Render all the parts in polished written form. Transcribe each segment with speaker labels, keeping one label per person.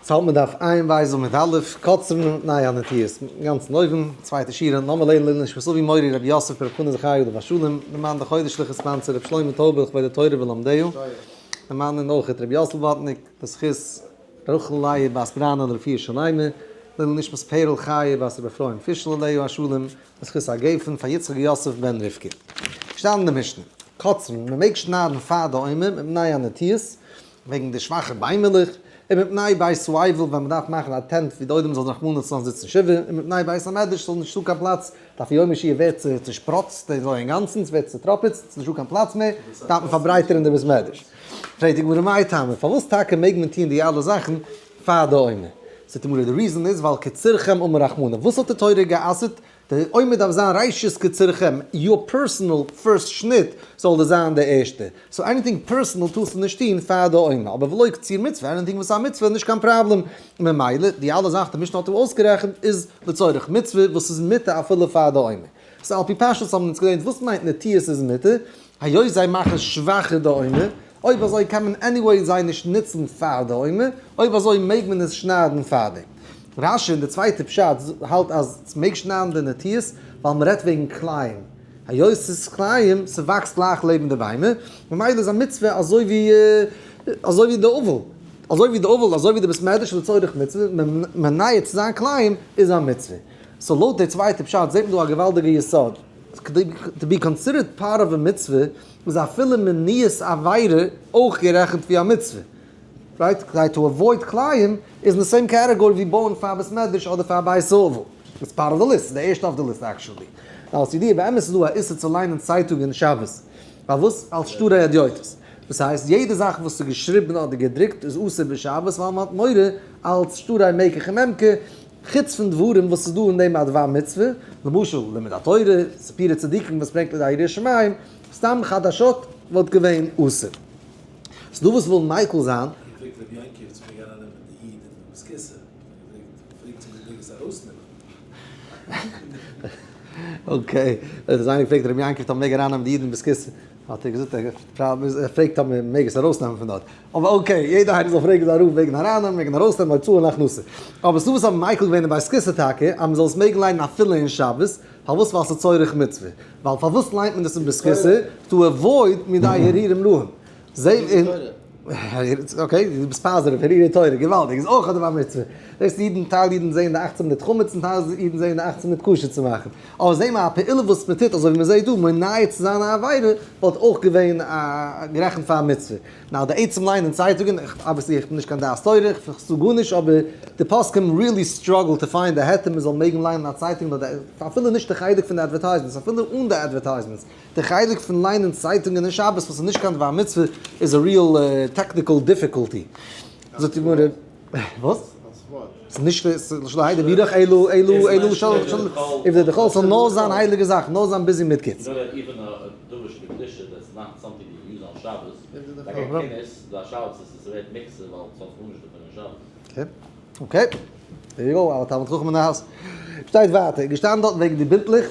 Speaker 1: ס'האלט מען דף עין בית עמוד א', קוצרין מפני הנטיעות, גאנצן אויבן, צווייטע שורה, לאמיר לערנען לעילוי נשמת אבי מורי רבי יוסף ברב חנא זכרי' עליו השלום, למען די חודש'ליכע sponsor רבי שלמה טויבער לכבוד התורה ולומדיה, למען און אויך רבי יאסל וואטניק, לזכות רחל לאה בת בראנא לרפואה שלימה, לעילוי נשמת פערל חיה בת רבי אפרים פישל עליה השלום, לזכות הגפן פאר יצחק יוסף בן רבקה. געשטאנען אין די משנה, קוצרין, מ'מעג שניידן פאר די עומר מפני הנטיעות, וועגן די שוואכע ביימעלעך, ומפני בית האבל ווען מ'דארף מאכן א tent ווי די עולם זאל רחמנא ליצלן זיצן שבעה, ומפני בית המדרש ס'זאל נישטא קיין פלאץ, דארף יום ישי ווערט צושפראצט אזוי אינגאנצן, ס'ווערט צוטראפעצט, ס'איז נישטא קיין פלאץ מער, דארף מען פארברייטערן די בית מדרש. פרעגט די גמרא מאי טעמא, פארוואס טאקע מעג מען טון די אלע זאכן פאר די עומר? זאגט די גמרא די reason איז ווייל קצירכם אמר רחמנא, וואס האט די תורה גע'אסר'ט די עומר דארף זיין ראשית קצירכם, your personal first שניט זאל דאס זיין די ערשטע, so anything personal טארסטו נישט טון פאר די עומר, אבער ולא קציר מצוה, anything וואס איז א מצוה איז נישט קיין פראבלעם, ממילא די אלע זאכן די משנה האט דא אויסגערעכנט איז לצורך מצוה וואס איז מותר אפילו פאר די עומר. so על פי פשטות האבן אונז געלערנט וואס מיינט נטיעות איז מותר, היות זיי מאכן שוואכער די עומר, אויב אזוי קען מען anyway זיי נישט נוצן פאר די עומר, אויב אזוי מעג מען עס שניידן פארדעם. רשי אין די צווייטע פשט האלט אז מ'מעג שניידן די נטיעות ווייל מ'רעדט וועגן כלאים, היות ס'איז כלאים, ס'וואקסט גלייך לעבן די ביימער, ממילא איז א מצוה אזוי ווי אזוי ווי די אבל, אזוי ווי די אבל, אזוי ווי די בית מדרש לצורך מצוה, מונע צו זיין כלאים איז א מצוה. so לויט די צווייטע פשט זעט מען דא א געוואלדיגע יסוד, to be considered part of a מצוה איז אפילו מניעת עבירה אויך גערעכנט ווי א מצוה. right? כדי to avoid כלאים איז אין די same category ווי בויען פאר בית מדרש אדער פאר בית האבל. איטס part of the list, די ערשטע אויף די list actually. אלס ידיעה באמת איז דא א איסור צו ליינען צייטונגען שבת. פארוואס? אלס שטרי הדיוטות. דאס הייסט יעדע זאך וואס איז געשריבן אדער געדרוקט איז אסור בשבת ווייל מען האט מורא אלס שטרי מקח וממכר, חוץ פון דברים וואס איז דא אין דעם א דבר מצוה, למשל לימוד התורה, סיפורי צדיקים וואס ברענגט לידי יראת שמים, סתם חדשות וואלט געווען אסור. ס'דא וואס ווילן מיקל זיין.
Speaker 2: געפרעגט רבי יעקב צו מעג ארייננעמען די איד אין בית כסא, האט ער געפרעגט צו מען מעג עס ארויסנעמען.
Speaker 1: okay, האט איינער געפרעגט רבי יעקב טאמער מעג ארייננעמען די איד אין בית כסא, האט ער געזאגט ער פרעגט טאמער מען מעג עס ארויסנעמען פון דארט, אבער okay, יעדער איינער זאל פרעגן זיין רב וועגן ארייננעמען וועגן ארויסנעמען הוצאה און הכנסה. אבער ס'דא וואס האבן מיקל געווען אין בית כסא טאקע אז מען זאל עס מעגן ליינען אפילו אין שבת, פארוואס ווייל ס'איז צורך מצוה, ווייל פארוואס ליינט מען עס אין בית כסא? to avoid מידי הרהורים רעים. זע אין okay, דו ביסט positive, הרהורי תורה, געוואלדיג, איז אויך א דבר מצוה. דאס אידן, טייל אידן זעען די אכצען מינוט חמץ און טייל אידן זעען די אכצען מינוט כשר צו מאכן. אבער זע מיר א פעולה וואס מען טוט אזוי ווי מען זעט דא, מונע צו זיין א עבירה, וואלט אויך געווען א גערעכנט פאר א מצוה. now די עצם ליינען צייטונגען, איך obviously איך בין נישט קיין דעת תורה, איך זאג גארנישט, אבער די פוסקים really struggle to find א היתר מען זאל מעגן ליינען א צייטונג, אפילו נישט די חלק פון די advertisements, אפילו אן די advertisements, די חלק פון ליינען צייטונגען אין שבת וואס איז נישט קיין דבר מצוה איז א real technical difficulty. זאגט די גמרא, וואס? ס'איז נישט שלא היידע בירך אלא אלא אלא של של איף די דחול ס'זאל נאר זיין הייליגע זאכן נאר זיין busy מיט גוטס. okay, there you go, א תלמיד חכם אין די house. שטייט ווייטער, געשטאנען דארטן וועגן די בינטלעך,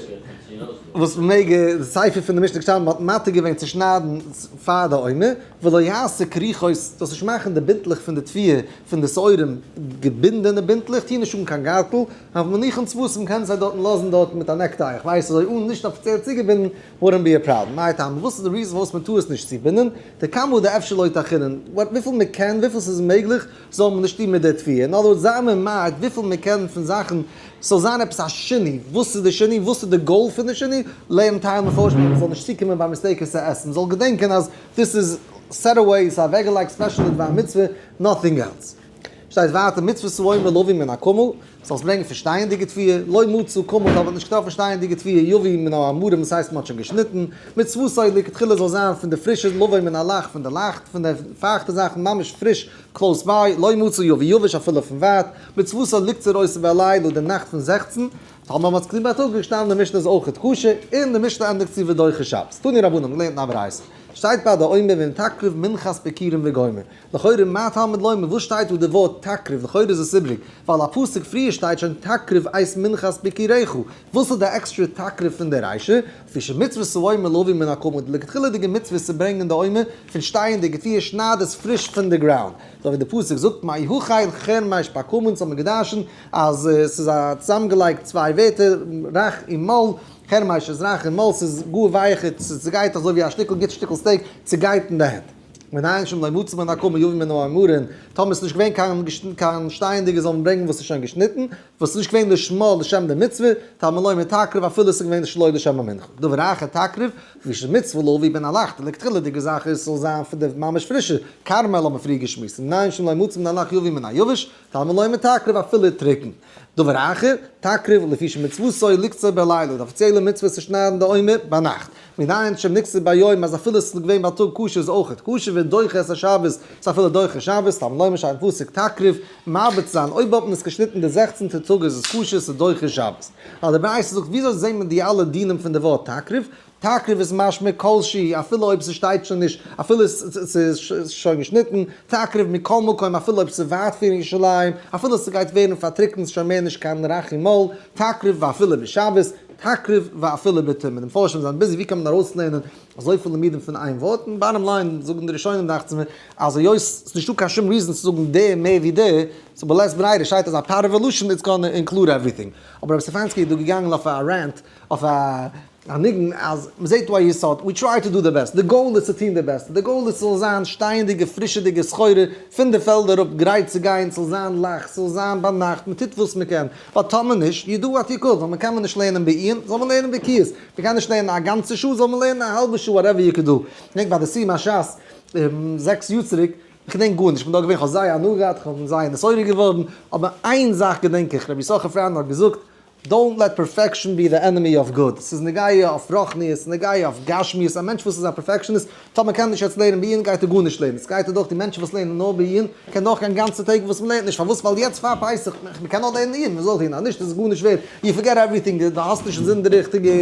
Speaker 1: וואס מ'מעג, די סיפא פון די משנה געשטאנען מ'האט מתיר געווען צו שניידן פאר די עומר, ולא יעשה כריכות, זאלסט נישט מאכן די בינטלעך פון די תבואה פון די שעורים געבינדענע בינטלעך, טוה נישט אן קיין גארטל, אבל מניחן צוותים מ'קען זיי דארטן לאזן דארטן מיט א necktie, איך ווייס אזוי אן נישט אפיציעל צוגעבינדן, wouldn't be a problem. מאי טעמא, וואס איז די reason פארוואס מען טאר עס נישט צובינדן? דכמה דאפשר לא יטחינן, וויפיל מען קען, וויפיל ס'איז מעגליך, זאל מען נישט טון מיט די תבואה. אין other words, זיי ממעט וויפיל מען קען פון זאכן, ס'זאל זיין עפעס א שינוי. וואס איז די שינוי? וואס איז די goal פון די שינוי? לערנט טייל מפרשים אז מ'זאל נישט צוקומען by mistake עס צו עסן. מ'זאל געדענקען אז דאס איז set away, ס'איז אוועקגעלייגט special לדבר מצוה, nothing else. שטייט ווייטער מצוות העומר להביא מן הקמל, זאלסט ברענגען פון שטייענדיגע תבואה, לא מצא קמל, טאמער האט נישט געטראפן שטייענדיגע תבואה, יביא מן העמרים, דאס הייסט מען האט שוין געשניטן, מצוותו לכתחילה זאל זיין פון די פרישע, להביא מן הלח, פון די לייכט, פון די פייכטע זאכן, ממש פריש, close by, לא מצא יביא יבש אפילו פון ווייט, מצוותו לקצור אותו בלילה, די נאכט פון 16. טאמער מ'האט עס געטון בייטאג איז געשטאנען די משנה איז אויכעט כשר, און די משנה ענדיגט צו ודוחה שבת. תנו רבנן, געלערנט אין א ברייתא. שטייט ביי די עומר ואם תקריב מנחת ביכורים וגומר. לכאורה מה תלמוד לומר, וואס שטייט דא די ווארט תקריב, לכאורה איז עס איבריג, ווייל א פסוק פריער שטייט שוין תקריב את מנחת ביכוריך, וואס איז די עקסטרע תקריב פון די רישא, לפי שמצוות העומר להביא מן הקמה, די לכתחילה'דיגע מצוה איז צו ברענגען די עומר פון שטייענדיגע תבואה, שנייד עס פריש פון די ground, אזוי ווי די פסוק זאגט מה האכל חרמש בקמה, אונז האבן געדרשנט אז עס איז א צוזאמגעלייגט צוויי ווערטער רך און מל, חרמש איז רך און מל, ס'איז גאר ווייך, ס'גייט אזוי ווי א שטיקל גוט שטיקל steak צעגייט אין די הענט. מנין שאם לא מצא מן הקמה יביא מן העמרין, טאמער ס'איז נישט געווען קיין קיין שטייענדיגע זאל מען ברענגען וואס איז שוין געשניטן, וואס איז נישט געווען לשמה לשם די מצוה, תלמוד לומר תקריב אפילו ס'איז געווען שלא לשם המנחה. דבר אחר תקריב, לפי שמצוה להביא מן הלח, די לכתחילה'דיגע זאך איז ס'זאל זיין פון די ממש פרישע, כרמל האט מען פריער געשמועסט, מנין שאם לא מצא מן הלח יביא מן היבש, תלמוד לומר תקריב אפילו טרוקן. דבר אחר, תקריב לפי שמצוותו לקצור בלילה, די אפיציעלע מצוה איז צו שניידן די עומר ביינאכט. מנין שאם נקצר ביום אז אפילו עס איז געווען בייטאג כשר איז אויכעט כשר ודוחה את השבת איז אפילו דוחה שבת, תלמוד לומר שטייט אין פסוק תקריב, מרבה צו זיין, אויב האט מען עס געשניטן די זעכצנטע טאג איז עס כשר ס'איז דוחה שבת. ווייל די ברייתא זאגט וויאזוי זעהט מען די אלע דינים פון די ווארט תקריב? תקריב איז משמע כל שהוא אפילו אויב ס'שטייט שוין נישט אפילו ס'איז שוין געשניטן, תקריב מכל מקום אפילו אויב ס'איז ווייט פון ירושלים, אפילו ס'גייט ווערן פארטריקנט ס'שוין מער נישט קיין רך ומל, תקריב ואפילו בשבת, תקריב ואפילו בטומאה. די מפרשים זענען busy ווי קען מען ארויסלערנען אזויפיל לימודים פון איין ווארט, און bottom line זאגן די ראשונים דאכט זיך מיר אז היות ס'איז נישטא קיין שום reason צו זאגן די מער ווי די, so בלית ברירה שטייט אזא פארווע לשון it's gonna include everything. אבער רבי סטעפאנסקי איז דא געגאנגען אויף א rant אויף א א ניגון אז מ'זעט דא א יסוד, we try to do the best, די goal איז צו טון די בעסטע, די goal איז ס'זאל זיין שטייענדיגע פרישעדיגע סחורה פון די פעלד אראפ גרייט צו גיין, ס'זאל זיין לייכט, ס'זאל זיין ביינאכט, מ'טוט וואס מ'קען, ווייל טאמער נישט, you do what you could, ווייל מ'קען מען נישט לערנען בעיון, זאל מען לערנען בקיאות, מ'קען נישט לערנען א גאנצע שעה, זאל מען לערנען א האלבע שעה, whatever you could do. כ'געדענק ביי די סיום הש"ס 6 יאר צוריק, כ'געדענק גארנישט, כ'בין דארט געווען, כ'האב זייער הנאה געהאט, כ'בין זייער נתעורר געווארן, אבער איין זאך געדענק איך, רבי יששכר פריינד האט געזאגט, don't let perfection be the enemy of good, ס'איז נוגע אויף רוחניות, ס'איז נוגע אויף גשמיות, א מענטש וואס איז א perfectionist, טאמער קען נישט יעצט לערנען בעיון גייט ער גארנישט לערנען, ס'גייט אדורך די מענטשן וואס לערנען נאר בעיון, קען דורכגיין גאנצע טעג וואס מ'לערנט נישט, פארוואס? ווייל יעצט פאר פסח, מ'קען נאר לערנען עיון, מ'זאל טון, אז נישט איז עס גארנישט ווערד, you forget everything, דו האסט נישט אינזין די ריכטיגע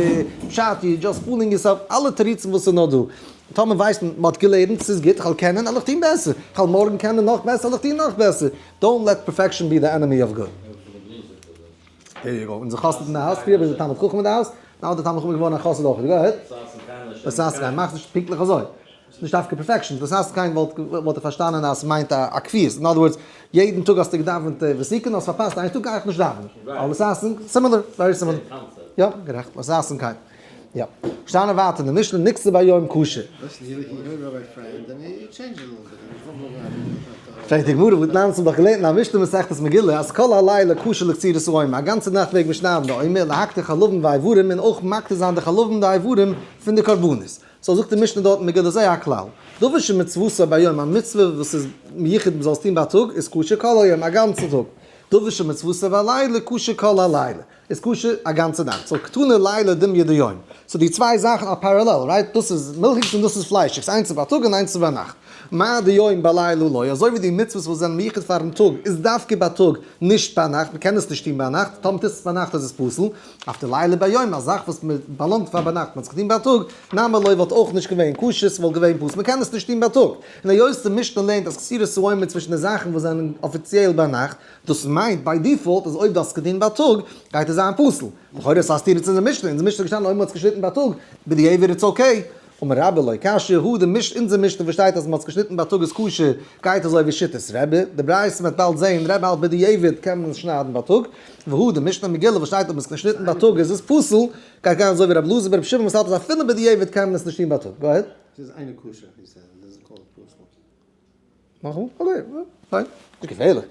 Speaker 1: פשט, you just fooling yourself, אלע תירוצים וואס איז נאר דא, טאמער ווייסט מען, מ'האט געלערנט, ס'איז גוט, כ'וועל קענען, וועל איך טון בעסער, כ'וועל מארגן קענען נאך בעסער, וועל איך טון נאך בעסער, don't let perfection be the enemy of good. There you go. אונזער חסיד אין די house, פריער איז דער תלמיד חכם אין די house, now איז דער תלמיד חכם געווארן א חסיד אויך. Go ahead. וששון קיין, מאך נישט פונקטליך אזוי. נישט דווקא perfection. וששון קיין וואלט ער פארשטאנען אז ס'מיינט א קביעות. In other words, יעדן טאג האסטו געדאווענט ותיקין, האסט פארפאסט איין טאג גיי איך נישט דאווענען. אבער וששון, similar, very similar. יא, גערעכט. וששון קיין. יא. שטאנען ווייטער אין די משנה נקצר ביום כשר. פרעגט די גמרא והתנן האבן דאך געלערנט אין א משנה מסכת מגילה אז כל הלילה כשר לקצירת העומר, א גאנצע נאכט מעג מען שניידן די עומר, להקטיר חלבים ואיברים און אויך מקטיר זיין די חלבים און די איברים פון די קרבנות. so זאגט די משנה דארט אין מגילה זה הכלל, דבר שמצוותו ביום, א מצוה וואס איז מיוחד מען זאל עס טון בייטאג איז כשר כל היום, א גאנצן טאג, דבר שמצוותו בלילה כשר כל הלילה. איז כשר א גאנצע נאכט, so קתני לילה דומיא דיום, so די צוויי זאכן are parallel, right? דאס איז מילכיגס און דאס איז פליישיגס, איינס איז בייטאג און איינס איז ביינאכט. מה דיום בלילה לא, אזוי ווי די מצוות וואס זענען מיוחד פארן טאג איז דווקא בייטאג נישט ביינאכט, מען קען עס נישט טון ביינאכט, טאמער טוסט עס ביינאכט איז עס פסול, אף דלילה ביום, א זאך וואס מען באלאנגט פאר ביינאכט, מען האט עס געטון בייטאג, נמי לא וואלט אויך נישט געווען כשר, ס'וואלט געווען פסול, מען קען עס נישט טון בייטאג. און היות די משנה לערנט אז קצירת העומר צווישן די זאכן וואס זענען אפיציעל ביינאכט, דאס מיינט by default אז אויב דו האסט געטון בייטאג גייט עס זיין פסול. לכאורה איז א סתירה צו אונזער משנה, אונזער משנה איז געשטאנען אויב מען האט עס געשניטן בייטאג, בדיעבד it's okay. אמר רבה לא קשיא הא די משנה, אונזער משנה וואס שטייט אז מען האט עס געשניטן בייטאג איז כשר, גייט אזוי ווי שיטת רבי, די ברייתא מען וועט באלד זעהן רבי האלט בדיעבד קען מען עס שניידן בייטאג, והא די משנה מגילה וואס שטייט אויב מען האט עס געשניטן בייטאג איז עס פסול, גייט גיין אזוי ווי רבי אלעזר ברבי שמעון וואס האלט אז אפילו בדיעבד קען מען עס נישט טון בייטאג. Go ahead.
Speaker 3: ס'איז אינו כשר, he said, it doesn't call it פסול.
Speaker 1: נאכאמאל? Okay, פיין. נישט געפערליך.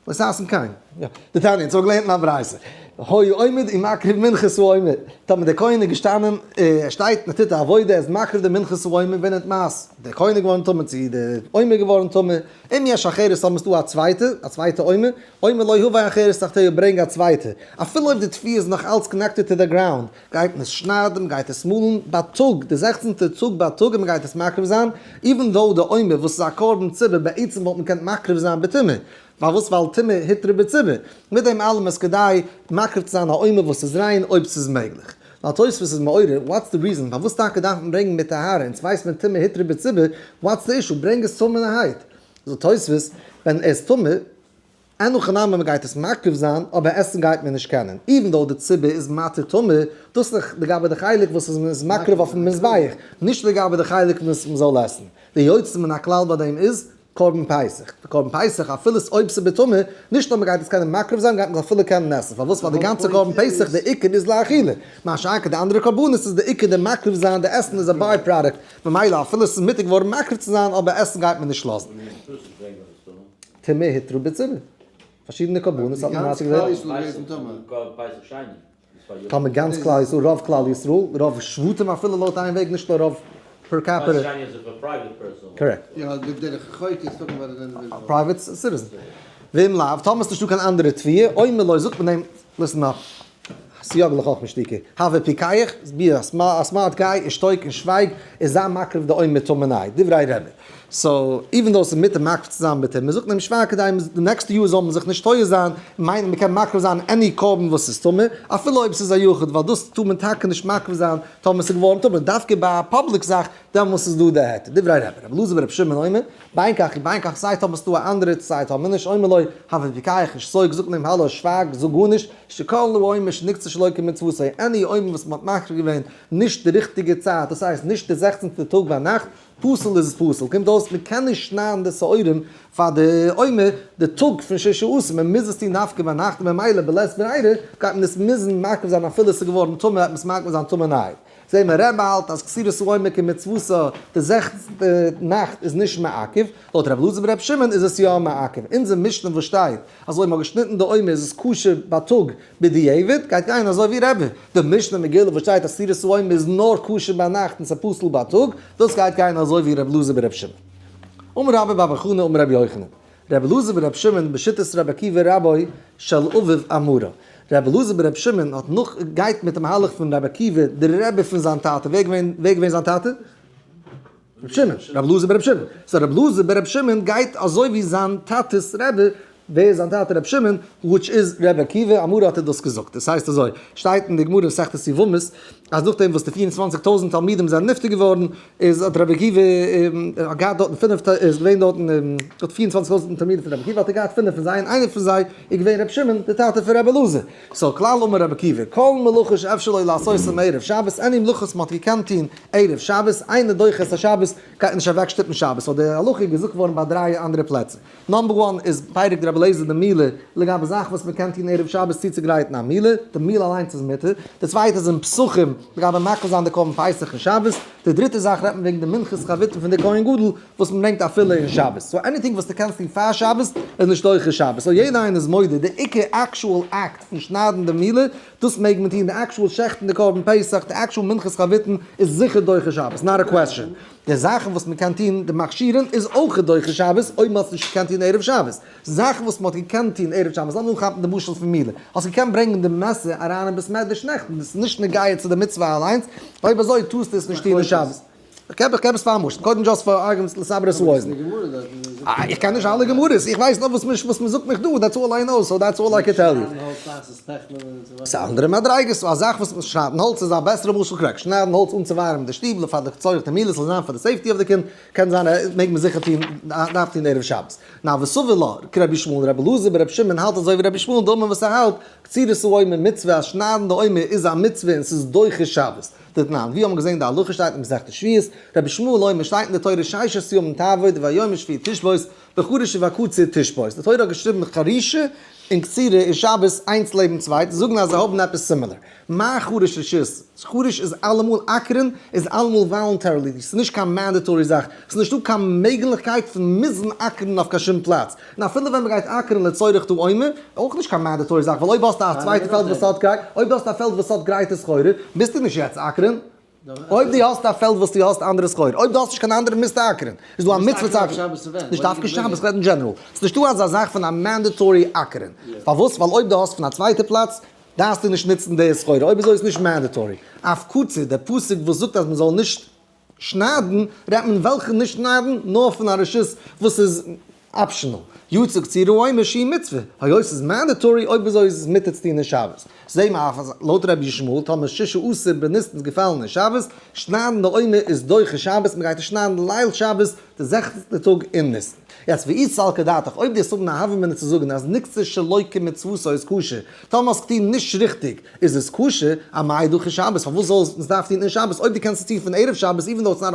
Speaker 1: וואס הייסט קיין? יא. דתניא, אונז האבן געלערנט אין א ברייתא. היה עומד ומקריב מנחת העומר. טאמער דער כהן איז געשטאנען, ער שטייט און ער טוט א עבודה, ער איז מקריב די מנחת העומר ונטמאת. דער כהן איז געווארן טמא צו דער עומר איז געווארן טמא. אם יש אחרת, טאמער איז דא א צווייטע, א צווייטע עומר, אומר לו הבא אחרת תחתיה, ברענג א צווייטע. אפילו אויב די תבואה איז נאך אלץ connected to the ground, גייט מען עס שניידן, מ'גייט עס מאלן בייטאג, די זעכצנטע טאג בייטאג און מ'גייט עס מקריב זיין, even though די עומר וואס איז א קרבן ציבור בעצם וואלט מען געקענט מקריב זיין בטומאה. פארוואס? ווייל טומאה הותרה בציבור. מיט דעם אלעם איז כדאי מקריב צו זיין א עומר וואס איז ריין אויב ס'איז מעגליך. ווייל תוספות איז מעורר, what's the reason פארוואס טאקע דארף מען ברענגען מיט טהרה, אונז ווייסט מען טומאה הותרה בציבור, what's the issue, ברענג עס טמא'נערהייט. זאגט תוספות, ווען ער איז טמא, אין הכי נמי מ'גייט עס מקריב זיין, אבער עסן גייט מען נישט קענען, even though די ציבור איז מתיר טמא, דאס איז לגבי די חלק וואס איז מ'איז מקריב אויפן מזבח, נישט לגבי די חלק וואס מ'זאל עסן. די יוצא מן הכלל ביי דעם איז קרבן פסח. די קרבן פסח אפילו עס אויב ס'איז בטומאה, נישט נאר מ'גייט עס קענען מקריב זיין, גייט מען עס אפילו קענען עסן. פארוואס? ווייל די גאנצע קרבן פסח די עיקר איז לאכילה. מה שאין כן די אנדערע קרבנות איז די עיקר די מקריב זיין, די עסן איז א by product, ממילא אפילו עס איז מותר געווארן מקריב צו זיין, אבער עסן גייט מען נישט לאזן. טומאה הותרה בציבור. פארשידענע קרבנות האט מען מתיר געווען. טאמער גאנץ כלל ישראל, רוב כלל ישראל, רוב שבטים אפילו לויט איין וועג, נישט נאר רוב per capita. Correct. Private citizen. ואם לאו, טאמער איז נישטא קיין אנדערע תביעה, אומר לו זאגט מען אים, listen up, סייג לחכמה שתיקה, הוי פיקח, be a smart guy, און שטויק און שווייג, און זיי מקריב די עומר טמא'נערהייט, דברי רבי. So, even though ס'איז מותר מקריב צו זיין בטומאה, מ'זאגט אים שווייג כדי די נעקסטע יאר זאל מען זיך נישט טועה זיין, מיינען מ'קען מקריב זיין any קרבן וואס איז טמא, אפילו אויב ס'איז א יחיד, ווייל דאס טאר מען טאקע נישט מקריב זיין טאמער ס'איז געווארן טמא, דווקא ביי א public זאך, דעמאלס איז דא די היתר. דברי רבי, רבי אלעזר ברבי שמעון אומר, בין כך ובין כך, סיי טאמער ס'איז דא א אנדערע סיי טאמער נישט, אומר לו, הוי פיקח, שתוק, זאגט מען אים האלא, שווייג, זאג גארנישט, שכל העומר שנקצר שלא כמצוותו, any עומר וואס מ'האט מקריב געווען נישט די ריכטיגע צייט, דאס הייסט נישט די זעכצנטע טאג ביינאכט, פסול איז עס פסול, קומט אויס מען קען נישט שניידן די שעורים פאר די עומר די טאג פון ששה עשר, מען מוז עס טון דווקא ביינאכט און ממילא בלית ברירה גייט מען עס מוזן מקריב זיין אפילו עס איז געווארן טמא וועט מען עס מקריב זיין טמא נייעט. זעהן מיר רבי האלט אז קצירת העומר כמצוותו די זעכצנטע נאכט איז נישט מעכב, לויט רבי אלעזר ברבי שמעון איז עס יא מעכב, אונזער משנה וואס שטייט אז אויב מען האט געשניטן די עומר איז עס כשר בייטאג בדיעבד גייט גיין אזוי ווי רבי, די משנה מגילה וואס שטייט אז קצירת העומר איז נאר כשר ביינאכט און ס'פסול בייטאג, דאס גייט גיין אזוי ווי רבי אלעזר ברבי שמעון. אמר רבה בר בר חנה אמר רבי יוחנן, רבי אלעזר ברבי שמעון בשיטת רבי עקיבא רבו של אביו אמרה. רבי אלעזר ברבי שמעון האט נאך גייט מיט די מהלך פון רבי עקיבא די רבי פון זיין טאטע, ווער געווען ווער געווען זיין טאטע? רבי שמעון, רבי אלעזר ברבי שמעון, so רבי אלעזר ברבי שמעון גייט אזוי ווי זיין טאטע'ס רבי, ווער איז זיין טאטע? רבי שמעון, which is רבי עקיבא, אמרה האט ער דאס געזאגט, דאס הייסט אזוי, שטייט אין די גמרא מסכת יבמות, אז נאכדעם וואס די 24,000 תלמידים זענען נפטר געווארן, איז האט רבי עקיבא געהאט דארטן פינף, איז געווען דארטן האט 24,000 תלמידים פון רבי עקיבא, האט ער געהאט פינף פון זיי, און איינער פון זיי איז געווען רבי שמעון, די טאטע פון רבי אלעזר. So כלל אמר רבי עקיבא, כל מלאכה שאפשר לו לעשותה מערב שבת, any מלאכה וואס מ'האט געקענט טון ערב שבת, אינו דוחה את השבת, גייט נישט אוועקשטופן שבת, so די הלכה איז געזאגט געווארן ביי דריי אנדערע פלעצער. Number one איז פרק דרבי אליעזר דמילה, לגבי זאכן וואס מ'קען טון ערב שבת צוצוגרייטן א מילה, די מילה אליינס איז מותר. די צווייטע איז אין פסחים, לגבי מקריב זיין די קרבן פסח אין שבת. די דריטע זאך רעדט מען וועגן די מנחת חביתין פון די כהן גדול וואס מ'ברענגט אפילו אין שבת. So anything וואס דו קענסט טון פאר שבת איז נישט דוחה שבת. So יעדער איינער איז מודה, די עיקר actual act פון שניידן די מילה, דאס מעג מען טון, די actual שעכטן די קרבן פסח, די actual מנחת חביתין איז זיכער דוחה שבת, not a question. די זאכן וואס מען קען טון, די מכשירין, איז אויך דוחה שבת, אויב מען האט עס נישט געקענט טון ערב שבת. זאכן וואס מען האט געקענט טון ערב שבת, לאמיר אנכאפן די משל פון מילה, האסט געקענט ברענגען די מעסער אריין אין בית מדרש נעכטן, דאס איז נישט נוגע צו די מצוה אליינס, אויב אזוי טארסטו עס נישט טון אין שבת. איך געב עס פאר א משל, קודם just for arguments לסבר את האוזן. איך קען נישט אלע גמרות, איך ווייס נאר וואס מען זאגט מיך דא, that's all I know, so that's all I can tell you. ס'איז אנדערע מדריגות, so א זאך וואס שניידן האלץ איז א בעסערע משל correct, שניידן האלץ אנצואווארעמען די שטיבל פאר די צורך די מילה זאל זיין פאר די safety אוו די קינד, קען זיין מעג מען זיכער טון, דארף טון ערב שבת. נאר וסבר לה, כרבי ישמעאל, רבי אלעזר ברבי שמעון האלט אזוי ווי רבי ישמעאל דאמר וואס ער האלט, קצירת העומר מצוה אז שניידן די עומר איז א מצוה און ס'איז דוחה שבת. דתנן, ווי האבן געזען די הלכה שטייט אין מסכת שביעית, רבי ישמעאל אומר שטייט אין די תורה ששת ימים תעבוד וביום השביעי תשבות, בחריש ובקציר תשבות. די תורה האט געשריבן חרישה און קצירה און שבת איינס לעבן צווייטן, זאגן אז זיי האבן עפעס similar. מה חריש רשות? חריש איז אלעמאל אקערן איז אלעמאל voluntarily, ס'איז נישט קיין mandatory זאך, ס'איז נישטא קיין מעגליכקייט פון מוזן אקערן אויף קיין שום פלאץ. און אפילו ווען מ'גייט אקערן לצורך די עומר, אויך נישט קיין mandatory זאך, ווייל אויב האסטו א צווייטע פעלד וואס האט גרייט, אויב דו האסט א פעלד וואס האט גרייטע סחורה, מוזטו נישט יעצט אקערן. אויב דו האסט א פעלד וואס דו האסט אנדערע סחורה, אויב דו האסט נישט קיין אנדערע מוזטו אקערן. איז דא א מצוה צו אקערן. נישט דווקא שבת, איך רעד אין general. ס'איז נישטא אזא זאך פון א mandatory אקערן. פארוואס? ווייל אויב דו האסט פון א צווייטע פלאץ, דארפסטו נישט נוצן די סחורה. אויב אזוי איז נישט mandatory. אף קציר, דער פסוק וואס זאגט אז מ'זאל נישט שניידן, רעדט מען וועלכע נישט שניידן? נאר פון א רשות וואס איז optional. יצא קציר העומר שהיא מצוה, היות ס'איז mandatory אויב אזוי איז עס מותר צו טון אין שבת. זעה מיר אויף אז לויט רבי ישמעאל טאמער ששה עשר בניסן איז געפאלן אין שבת, שניידן די עומר איז דוחה שבת, מ'גייט עס שניידן ליל שבת די זעכצנטע טאג אין ניסן. יעצט ואי סלקא דעתך, אויב דו האסט האבן א הוה אמינא צו זאגן אז נקצר שלא כמצוותו איז כשר, טאמער האסט געטון נישט ריכטיג איז עס כשר, אמאי דוחה שבת, פארוואס זאל עס דארף טון אין שבת, אויב דו קענסט עס טון פון ערב שבת even though it's not 100%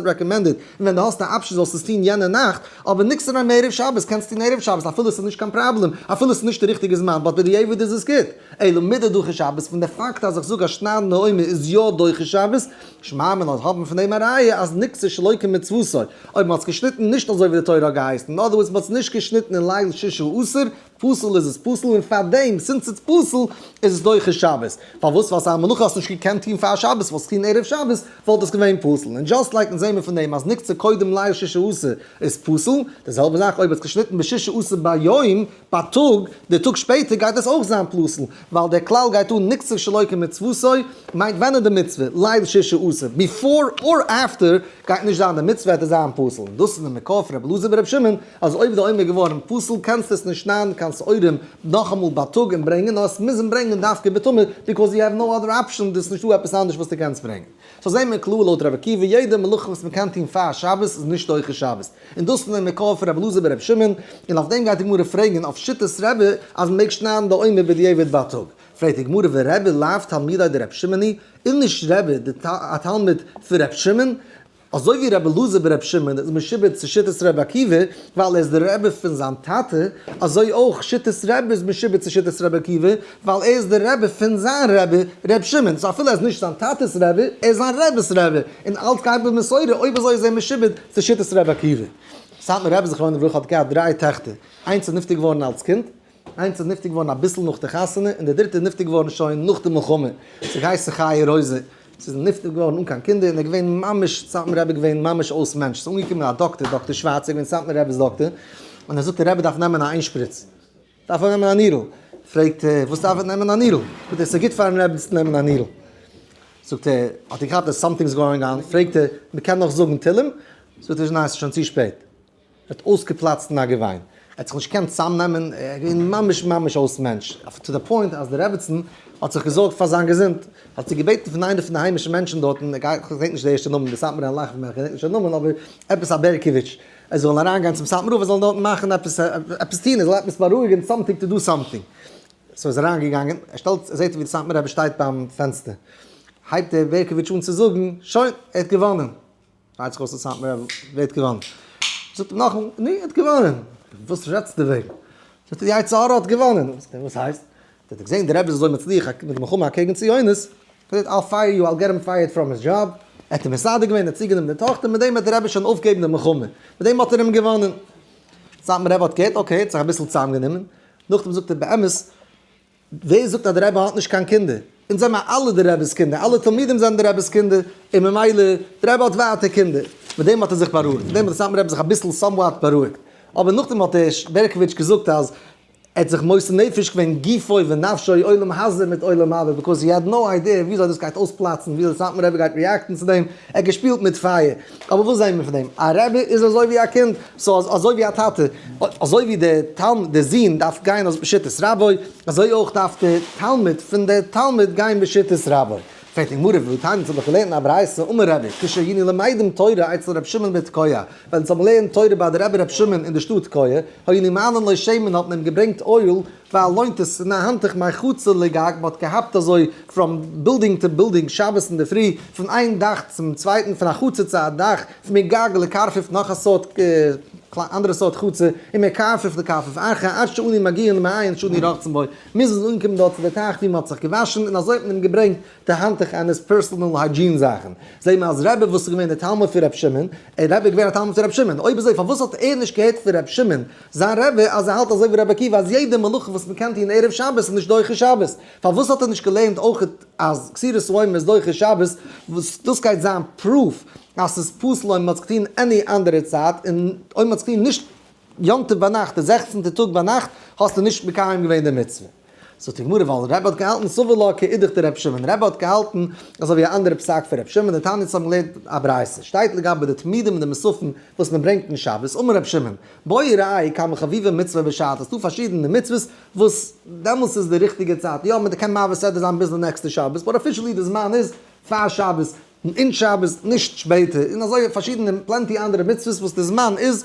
Speaker 1: recommended, און ווען דו האסט א option זאלסטו עס טון יענע נאכט, אבער נקצר מערב שבת קענסטו טון ערב שבת אפילו עס איז נישט קיין פראבלעם, אפילו עס איז נישט די ריכטיגע זמן, but בדיעבד איז עס גוט. אלא מדדוחה שבת, פון די פאקט אז איך זאג אז שניידן די עומר איז יא דוחה שבת, שמע מינה אז האבן פון דעם א ראיה אז נקצר שלא כמצוותו, אויב מען האט עס געשניטן נישט אזוי ווי די תורה האט געהייסן, in other words מען האט עס נישט געשניטן אין ליל ששה עשר, פסול איז עס פסול און פארדעם since it's פסול איז עס דוחה שבת. פארוואס? ווייל ס'איז א מלאכה האסט נישט געקענט טון פאר שבת, וואלסט טון ערב שבת וואלט עס געווען פסול. און just like אונז זעהן מיר פון דעם אז נקצר קודם ליל ששה עשר איז פסול, די זעלבע זאך אויב האסט געשניטן בששה עשר ביום, בייטאג, די טאג שפעטער גייט עס אויך זיין פסול, ווייל דער כלל גייט אן נקצר שלא כמצוותו, מיינט ווען איז די מצוה? ליל ששה עשר, before or after גייט נישט זיין די מצוה וועט עס זיין פסול, און דאס איז די מקור פון רבי אלעזר ברבי שמעון אז אויב די עומר געווארן פסול קענסטו עס נישט שניידן קיין שעורים נאכאמאל בייטאג און ברענגען נאר עס מוזן ברענגען דווקא בתמיד because you have no other option דאס נישטא עפעס אנדערש וואס דו קענסט ברענגען. so זעהן מיר קלאר לויט רבי עקיבא יעדע מלאכה וואס מען קען טון פאר שבת איז נישט דוחה שבת, און דאס איז די מקור פון רבי אלעזר ברבי שמעון, און אויף דעם גייט די גמרא פרעגן אויף שיטת רבי אז מען מעג שניידן די עומר בדיעבד בייטאג, פרעגט די גמרא ורבי לאו תלמידיה דרבי שמעון היא, איז נישט רבי א תלמיד פון רבי שמעון? אזוי ווי רבי אלעזר ברבי שמעון איז משועבד צו שיטת רבי עקיבא ווייל ער איז דער רבי פון זיין טאטע, אזוי אויך שיטת רבי איז משועבד צו שיטת רבי עקיבא ווייל ער איז דער רבי פון זיין רבי רבי שמעון, so אפילו ער איז נישט זיין טאטע'ס רבי, ער איז זיין רבי'ס רבי, און אלץ גייט במסורה, אויב אזוי איז ער משועבד צו שיטת רבי עקיבא. סאטמאר רבי זכרונו לברכה האט געהאט דריי טעכטער, איינס איז נפטר געווארן אלס קינד, איינס איז נפטר געווארן אביסל נאך די חתונה, און די דריטע איז נפטר געווארן שוין נאך די מלחמה, ס'איז געהייסן חיה רויזע, ס'איז נפטר געווארן אן קיין קינדער, און ער איז געווען ממש, סאטמאר רבי איז געווען ממש אויס מענטש, ס'איז אנגעקומען א דאקטער, דאקטער שווארץ, ער איז געווען סאטמאר רבי'ס דאקטער, און ער זאגט דער רבי דארף נעמען א איינשפריץ, דארף ער נעמען א needle, פרעגט ער וואס דארף ער נעמען א needle, זאגט ער ס'איז גוט פארן רבי צו נעמען א needle, זאגט ער, האט ער געכאפט אז something is going on, פרעגט ער, מ'קען נאך זאגן תהלים? זאגט ער ניין ס'איז שוין צו שפעט. ער האט אויסגעפלאצט אין א געוויין, ער האט זיך נישט געקענט צאמנעמען, ער איז געווען ממש ממש אויס מענטש, to the point אז די רעבעצן האט זיך געזארגט פאר זיין געזונט, האט זי געבעטן פון איינער פון די היימישע מענטשן דארטן, איך געדענק נישט די ערשטע נאמען, די סאטמארע לאכן פון מיר, איך געדענק נישט די נאמען, אבער עפעס א בערקאוויטש, ער זאל אריינגיין צום סאטמאר רב, ער זאל דארטן מאכן עפעס, עפעס טון, ער זאל עפעס בארואיגן, something to do something. so איז ער אריינגעגאנגען, ער שטעלט, ער זעט ווי די סאטמאר רבי שטייט ביים פענסטער, הייבט דער בערקאוויטש אן צו זאגן, שוין, ער האט געוואנען. דרייט זיך אויס צו סאטמאר רב, ווער האט געוואנען? זאגט אים נאכאמאל, נו, ער האט געוואנען. וואס רעדסטו וועגן? זאגט ער, די יצר הרע האט געוואנען. וואס הייסט? האט ער געזען די רבי איז אזוי מצליח מיט די מלחמה אקעגן ציונות, זאגט ער, I'll fire you, I'll get him fired from his job. ער האט אים מסדר געווען, ער האט צוגענומען די טאכטער, מיט דעם וועט די רבי שוין אויפגעבן די מלחמה. מיט דעם האט ער אים געוואנען. סאטמאר רבי האט געהערט, okay, ער האט זיך אביסל צוזאמגענומען. נאכדעם זאגט ער, באמת, ווער זאגט אז די רבי האט נישט קיין קינדער? אונז זעמער אלע די רבי'ס קינדער, אלע תלמידים זענען די רבי'ס קינדער, און ממילא די רבי האט ווייטער קינדער. מיט דעם האט ער זיך בארואיגט, מיט דעם האט די סאטמאר רבי זיך אביסל somewhat בארואיגט. אבער נאכדעם האט דער בערקאוויטש געזאגט אז ער האט זיך מוסר נפש געווען גופו ונפשו עולם הזה מיט עולם הבא, because he had no idea וויאזוי דאס גייט אויספלאצן, וויאזוי די סאטמאר רבי גייט react ן צו דעם, ער האט געשפילט מיט פייער. אבער וואס זעהן מיר פון דעם? א רבי איז אזוי ווי א קינד, so אזוי ווי א טאטע, אזוי ווי דער תלמיד, דער זון דארף גיין אויס בשיטת רבו, אזוי אויך דארף דער תלמיד פון דער תלמיד גיין בשיטת רבו. פרעגט די גמרא, והתניא, אונז האבן דאך געלערנט אין א ברייתא, אמר רבי, כשהיינו למדים תורה אצל רבי שמעון בתקוע, ווען אונז האבן געלערנט תורה ביי דער רבי רבי שמעון אין די שטאט תקוע, היינו מעלין לו שמן האט מען אים געברענגט oil, ואלונתות און א האנטוך מחצר לגג, מ'האט געהאפט אזוי from building to building שבת אינדערפרי, פון איין דאך צום צווייטן, פון א חצר צו א דאך, פון מגג לקרפף נאך א סארט אנדערע סארט חצר, און מקרפף לקרפף אחר, עד שאנו מגיעין למעיין שאנו רוחצין בו, מוז מען אנקומען דארט צו די טייך ווי מ'האט זיך געוואשן, און אזוי האט מען אים געברענגט די האנטוך and his personal hygiene זאכן. זעהן מיר אז רבי וואס איז געווען דער תלמיד פון רבי שמעון, רבי איז געווען א תלמיד פון רבי שמעון, אויב אזוי פארוואס האט ער נישט געהערט פון רבי שמעון זיין רבי אז ער האלט אזוי ווי רבי עקיבא אז יעדע מלאכה וואס מען קען טון ערב שבת איז נישט דוחה שבת, פארוואס האט ער נישט געלערנט אויך אז קצירת העומר איז דוחה שבת, וואס דאס גייט זיין proof אז ס'איז פסול אויב מען האט עס געטון any אנדערע צייט, און אויב מען האט עס געטון נישט יום טוב ביינאכט די זעכצנטע טאג ביינאכט האסטו נישט מקיים געווען די מצוה. זאגט די גמרא ווייל רבי האט געהאלטן סבר לה כאידך דרבי שמעון, רבי האט געהאלטן אזוי ווי א אנדערע פסק פון רבי שמעון, דתניא אונז האבן געלערנט א ברייתא, שטייט לגבי די תמידים און די מוספים וואס מען ברענגט אין שבת, אמר רבי שמעון, בואי ראי כמה חביבה מצוה בשעתה, ס'דא פארשידענע מצוות וואס דעמאלס איז די ריכטיגע צייט, יא מען קען מעביר סדרה זיין ביז די נעקסטע שבת, but officially די זמן איז פאר שבת, אין שבת, נישט שפעטער, און אזוי פארשידענע plenty אנדערע מצוות וואס די זמן איז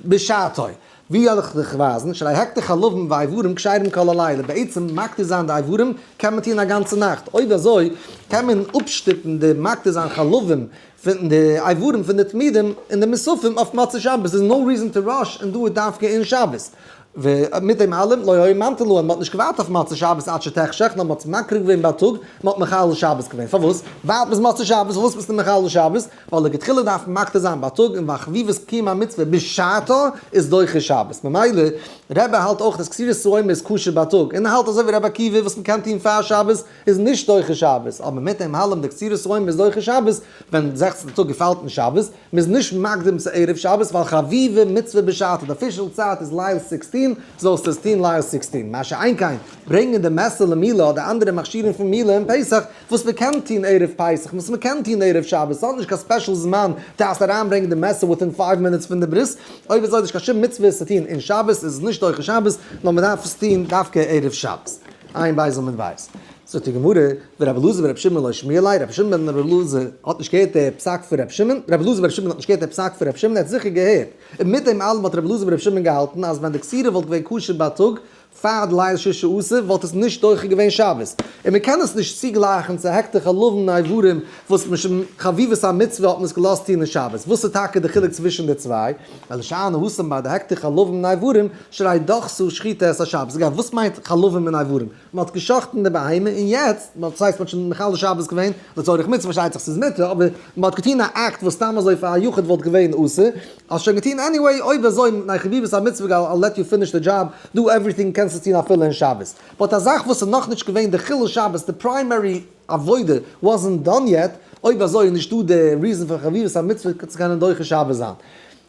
Speaker 1: בשעתו. ווי וועל איך דיך ווייזן, שהרי הקטר חלבים ואיברים כשרים כל הלילה, בעצם מקטיר זיין די איברים קען מען טון א גאנצע נאכט, אויב אזוי קען מען אפשטופן די מקטיר זיין חלבים פון די איברים פון די תמידים און די מוספים אויף מוצאי שבת, there's no reason to rush און דא דווקא אין שבת. ומיט דעם אלעם, לא היה ממתין להן, מ'האט נישט געווארט אויף מוצאי שבת עד שתחשך, נאר מ'האט מקריב געווען בייטאג, מ'האט מחלל שבת געווען. פארוואס? ווארט ביז מוצאי שבת, פארוואס ביסטו מחלל שבת? ווייל לכתחילה דארף מען מקטיר זיין בייטאג, און וחביבות קיום המצוה בשעתה איז דוחה שבת. ממילא, רבי האלט אויך אז קצירת העומר איז כשר בייטאג, און האלט אזוי ווי רבי עקיבא וואס מ'קען טון פאר שבת איז נישט דוחה שבת, אבער מיט דעם אלעם די קצירת העומר איז דוחה שבת ווען זעכצנטע טאג געפאלט אין שבת, מ'איז נישט מקדים צו ערב שבת ווייל חביבה מצוה בשעתה, די official צייט איז ליל 16, זאלסטו עס טון ליל 16, מה שאין כן ברענגען די מעסער למילה אדער אנדערע מכשירים פון מילה אין פסח וואס מ'קען טון ערב פסח וואס מ'קען טון ערב שבת, ס'האט נישט קיין special זמן דארפסט אריינברענגען די מעסער within five minutes פון די ברית, אויב אזוי איז נישט קיין שום מצוה עס צו טון אין שבת, איז עס נישט דוחה שבת, נאר מ'דארף עס טון דווקא ערב שבת. עיין בית עמוד בית. זאגט די גמרא, ורבי אלעזר ברבי שמעון לא שמיע ליה, רבי שמעון בן רבי אלעזר האט נישט געהערט די פסק פון רבי שמעון, רבי אלעזר ברבי שמעון האט נישט געהערט די פסק פון רבי שמעון, ער האט זיכער געהערט, און מיט דעם אלעם האט רבי אלעזר ברבי שמעון געהאלטן אז ווען די קצירה וואלט געווען כשר בייטאג פאר די ליל ששה עשר וואלט עס נישט דוחה געווען שבת, און מען קען עס נישט צוגלייכן צו הקטר חלבים ואיברים וואס משום חביבות המצוה האט מען עס געלאזט טון אין שבת, וואס איז טאקע די חילוק צווישן די צוויי? ווייל שאני התם ביי די הקטר חלבים ואיברים שהרי דחתה שחיטה את השבת, אגב וואס מיינט חלבים און איברים? מען האט גע'שחט'ן די בהמה און יעצט, מען האט ס'הייסט מען האט שוין מחלל שבת געווען, לצורך מצוה פארשטייט זיך ס'איז מותר, אבער מען האט געטון א אקט וואס סתם אזוי פאר א יחיד וואלט געווען אסור, האסט שוין געטון anyway, אויב אזוי מפני חביבות המצוה I'll let you finish the job, do everything קענסט עס טון אפילו אין שבת. but א זאך וואס איז נאכנישט געווען די חילול שבת, די primary עבודה wasn't done yet, אויב אזוי איז נישטא די reason פון חביבות המצוה צו קענען דוחה שבת זיין.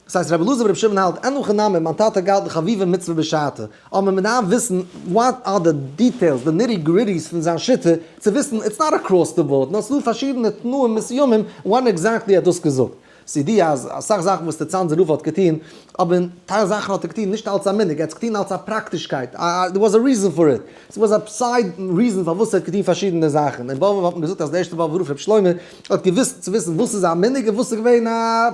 Speaker 1: דאס הייסט רבי אלעזר ברבי שמעון האלט אין הכי נמי מיין טאטע האט געהאלטן חביבה מצוה בשעתה, אבער מען דארף וויסן what are the details די nitty gritties פון זיין שיטה צו וויסן it's not across the board נאר ס'דא פארשידענע תנאים מסוימים when exactly ער האט דאס געזאגט. ס'איז אז אסאך זאכן וואס דער צאנזער רב האט געטון, אבער טייל זאכן האט ער געטון נישט אלס א מנהג, ער האט עס געטון אלס א פראקטישקייט, there was a reason for it, there was a side reason פארוואס ער האט געטון פארשידענע זאכן, אין באבוב האט מען געזאגט אז דער ערשטער באבובער רב רבי שלמה האט געוואוסט צו וויסן וואס איז א מנהג און וואס איז געווען א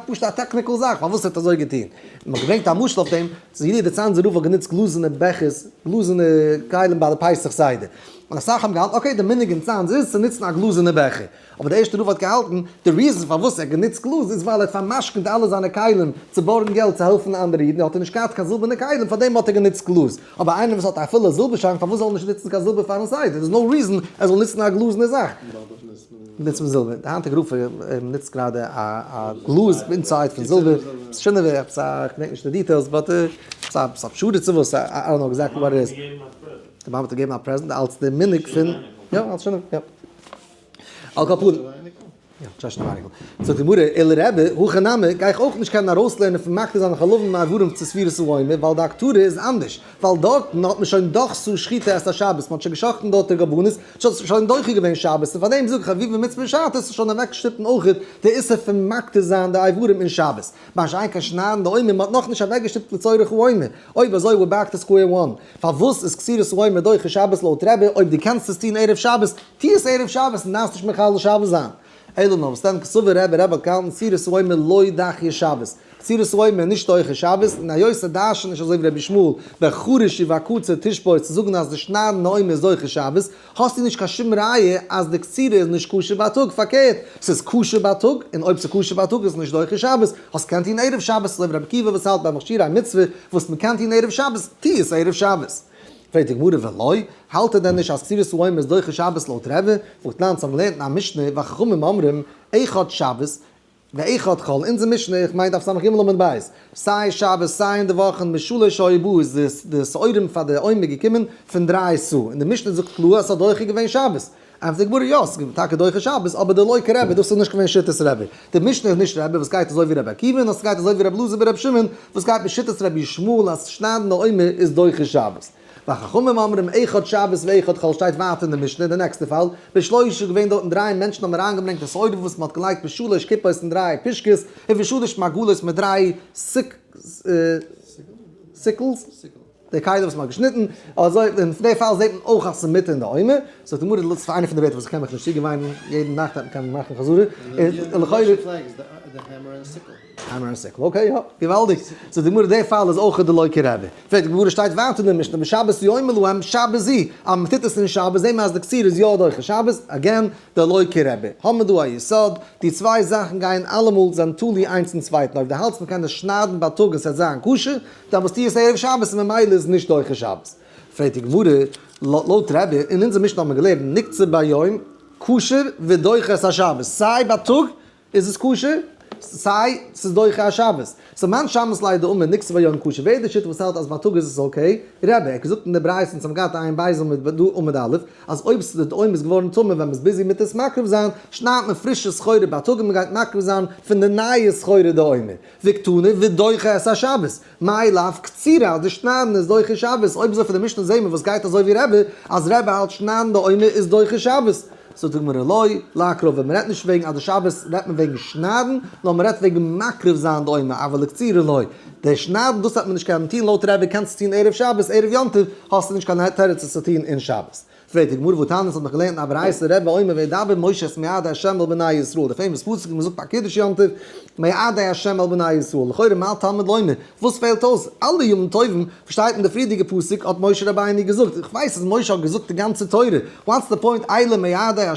Speaker 1: פשוט א technical זאך פארוואס ער האט אזוי געטון, מען האט געברענגט א משל אויף דעם, ס'איז ידוע דער צאנזער רב האט גענוצט גלאזענע בעכערס, גלאזענע כלים ביי די פסח סדר, און אסאך האבן געהאלטן okay די מנהג אין צאנז איז צו נוצן א גלאזענע בעכער, אבער דער ערשטער רב האט געהאלטן, די reason פארוואס ער האט גענוצט גלאז איז ווייל ער האט פאר'משכנ'ט אלע זיינע כלים צו בארגן געלט צו העלפן אנדערע אידן, האט ער נישט געהאט קיין זילבערנע כלים פארדעם האט ער גענוצט גלאז, אבער איינער וואס האט א פולע זילבער שאנק פארוואס זאל ער נישט נוצן קיין זילבער פארן סדר, there is no reason ער זאל נוצן א גלאזענע זאך. נוצט מען זילבער, די היינטיגע רב נוצט גראדע א גלאז inside פון זילבער, ס'איז שוין ווערט עפעס א, כ'געדענק נישט די details, but ס'איז א פשרה צו וואס, I don't know exactly what it is. די מאמע האט געגעבן א present אלס די מנהג פון, יא אלס שינוי, יא. על כל פנים, יא, טשאשנא אייניקל. זאגט די גמרא, אלא רבי, הכי נמי, גיי איך אויך נישט קענען ארויסלערנען פון מקטיר זיין חלבים ואיברים צו ספירת העומר, ווייל די הקטרה איז אנדערש, ווייל דארטן האט מען שוין דחתה שחיטה את השבת, מען האט שוין געשחט'ן דארט די קרבנות, ס'איז שוין דוחה געווען שבת, און פארדעם זאג איך חביבה מצוה בשעתה, ס'איז שוין אוועקגעשניטן אויך די איסור פון מקטיר זיין די איברים אין שבת. מה שאין כן שניידן די עומר, מען האט נאכנישט אוועקגעשטופט לצורך העומר. אויב אזוי we're back to square one. פארוואס איז קצירת העומר דוחה שבת לויט רבי, אויב דו קענסט עס טון ערב שבת, טו עס ערב שבת און דארפסט נישט מחלל שבת זיין. אלא נאר וואס דען קסבר רבי, רבי האט געהאלטן קצירת העומר לא דחיא שבת. קצירת העומר איז נישט דוחה שבת, און היות ער דרש'נט נישט אזוי ווי רבי ישמעאל, בחריש ובקציר תשבות צו זאגן אז די שניידן די עומר איז דוחה שבת, האסטו נישט קיין שום ראיה אז די קצירה איז נישט כשר בייטאג, פארקערט, ס'איז כשר בייטאג, און אויב ס'איז כשר בייטאג איז עס נישט דוחה שבת, האסט געקענט טון ערב שבת, אזוי ווי רבי עקיבא וואס האלט ביי מכשירי מצוה וואס מ'קען טון ערב שבת, טו עס ערב שבת. פרעגט די גמרא ולא, האלט ער דען נישט אז קצירת העומר איז דוחה שבת לויט רבי, והתנן אונז האבן געלערנט אין א משנה וחכמים אומרים אחד שבת ואחד חול, אונזער משנה, איך מיין דף סג עמוד ב', סיי שבת סיי אין די וואכן משלש היו באו איז די שעורים פאר די עומר געקומען פון דריי סאה, און די משנה זאגט קלאר אז ס'האט דוחה געווען שבת. ענטפערט די גמרא יא, ס'איז טאקע דוחה שבת, אבער דלא כרבי, דאס איז נישט געווען שיטת רבי. די משנה איז נישט רבי וואס גייט אזוי ווי רבי עקיבא, נאר ס'גייט אזוי ווי רבי אלעזר ברבי שמעון וואס גייט בשיטת רבי ישמעאל אז שניידן די עומר איז דוחה שבת. וחכמים אומרים אחד שבת ואחד חול שטייט ווייטער אין די משנה, די נעקסטע פאל, בשלושה געווען דארטן דריי מענטשן האבן אריינגעברענגט די שעורים וואס מען האט געלייגט בשלש כיפות אין דריי פושקעס, ובשלש מגלות מיט דריי sickles, די כלים וואס מען האט געשניטן, אזוי אין די פאל זעט מען אויך אז ס'איז מותר אין די עומר, זאגט די גמרא דאס איז איינע פון די ווערטער וואס איך קען מיך נישט צוגעוויינען, יעדן נאכט קען מען מאכן חזרה, לכאורה. hammer און sickle, okay יא, געוואלדיג. זאגט די גמרא די פאל איז אויך דלא כרבי. פרעגט די גמרא שטייט ווייטער אין די משנה בשבת יאמר להם שבת זו, אז מען טוט עס אין שבת זעט מען אז די קציר איז יא דוחה שבת, again דלא כרבי. האבן מיר דא א יסוד, די צוויי זאכן גייען אלעמאל זענען תלוי איינס אין צווייטן, אויב דו האלטסט מען קען עס שניידן בייטאג און ס'וועט זיין כשר, דאן וואס טו עס ערב שבת און ממילא איז נישט דוחה שבת. פרעגט די גמרא, לויט רבי, אין אונזער משנה האט מען געלערנט נקצר ביום כשר ודוחה את השבת, סיי בייטאג איז עס כשר? סיי ס'איז דוחה א שבת. so מאן שמעת ליה דאמר נקצר ביום כשר, ווער איז די שיטה וואס האלט אז בייטאג איז עס okay? רבי, ער האט געזאגט אין די ברייתא אונז האבן געהאט עיין בית עמוד ב עמוד א', אז אויב ס'איז די עומר איז געווארן טמא ווען מ'איז busy מיט עס מקריב זיין, שניידט מען פרישע סחורה בייטאג און מ'גייט מקריב זיין פון די נייע סחורה די עומר. וקתני ודוחה את השבת. מאי לאו קצירה אז די שניידן איז דוחה שבת, אויב אזוי פון די משנה זעהן מיר וואס גייט אזוי ווי רבי, אז רבי האלט שניידן די עומר איז דוחה שבת. זאגט די גמרא לא, להקרבה, מען רעדט נישט וועגן אז די שבת רעדט מען וועגן שניידן, נאר מען רעדט וועגן מקריב זיין די עומר, אבל לקצירה לא. די שניידן דאס האט מען נישט קענען טון, לויט רבי קענסטו טון ערב שבת, ערב יום טוב האסטו נישט קיין תירוץ עס צו טון אין שבת. פרעגט די גמרא והתניא האט מען געלערנט אין א ברייתא רבי אומר וידבר משה את מועדי ה' אל בני ישראל די famous פסוק ווי מען זאגט ביי קידוש יום טוב מועדי ה' אל בני ישראל לכאורה מה תלמוד לומר וואס פעלט אויס אלע ימים טובים וואס שטייט אין די פריערדיגע פסוק האט משה רבינו געזאגט איך ווייס אז משה האט געזאגט די גאנצע תורה what's the point אלה מועדי ה'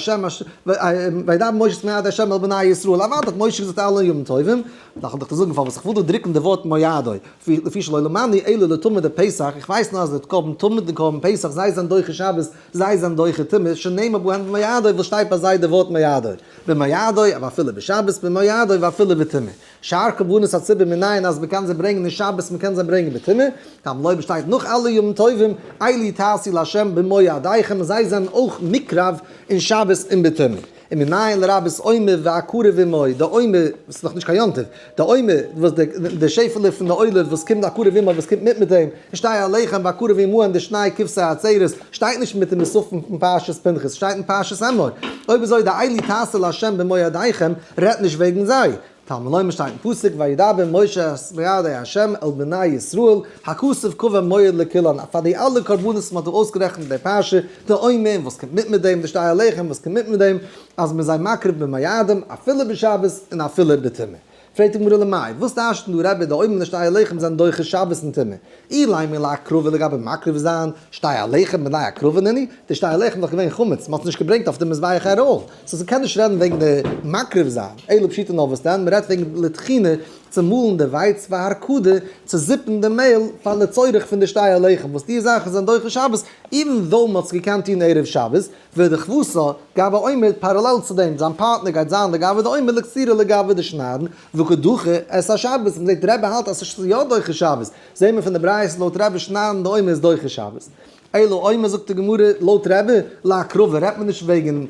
Speaker 1: וידבר משה את מועדי ה' אל בני ישראל אוודאי האט משה געזאגט אלע ימים טובים דארף איך דיך זאגן פארוואס איך וויל דא דרוקן די ווארט מועדי לפי שלא למדנו אלא לתמיד דפסח, איך ווייס נאר אז די קרבן תמיד און קרבן פסח זיי זענען דוחה שבת, זיי זענען דוחה טומאה, שנאמר בהם במועדו וואס שטייט ביי זיי די ווארט מועדו, במועדו אבל אפילו בשבת במועדו ואפילו בטומאה. שאר קרבנות הציבור מנין אז מ'קען זיי ברענגען אין שבת מ'קען זיי ברענגען בטומאה, תלמוד לומר שטייט נאך אלע ימים טובים, אלו תעשו לה' במועדיכם זיי זענען אויך מוקרב אין שבת און בטומאה. און מנין לרבות עומר והקרב עמו, די עומר, וואס איז נאך נישט קיין יום טוב, די עומר, וואס די די שעפעלע פון די עולה וואס קומט הקרב עמו וואס קומט מיט מיט אים, און שתי הלחם והקרב עמהן די שני כבשי עצרת, שטייט נישט מיט די מוספים פון פרשת פנחס, שטייט אין פרשת אמור. אויב אזוי די אלו תעשו לה' במועדיכם רעדט נישט וועגן זיי. תלמוד לומר שטייט אין פסוק וידבר משה את מועדי ה' אל בני ישראל הכתוב קבע מועד לכולן פאר די אלע קרבנות וואס מען האט דא אויסגערעכנט אין די פרשה, די עומר וואס קומט מיט מיט דעם, די שתי הלחם וואס קומט מיט מיט דעם, אז מען איז זיי מקריב במועדם אפילו בשבת און אפילו בטומאה. פרעגט די גמרא למאי, וואס דרש'נט דא רבי די עומר און די שתי הלחם זענען דוחה שבת און טומאה? אילימא להקרבה לגבי מקריב זיין שתי הלחם בני הקרבה נינהו, די שתי הלחם איז דאך געווען חמץ, מען האט עס נישט געברענגט אויף די מזבח ארויף, so ס'קען נישט רעדן וועגן די מקריב זיין, אלא פשיטא נאר וואס דען, מ'רעדט וועגן לטחינה, צו מאלן די ווייץ והרקדה, צו זיפן די מעהל פאר לצורך פון די שתי הלחם, וואס די זאכן זענען דוחה שבת, even though מ'האט עס געקענט טון ערב שבת, ודכוותא, גבי עומר, parallel צו דעם, זיין פארטנער גייט זיין לגבי די עומר לקצירה לגבי די שניידן, וקא דחי את השבת, מ'זעט רבי האלט אז ס'איז יא דוחה שבת, זעהן מיר פון די ברייתא לויט רבי שניידן די עומר איז דוחה שבת. אלא עומר זאגט די גמרא לויט רבי להקרבה רעדט מען נישט וועגן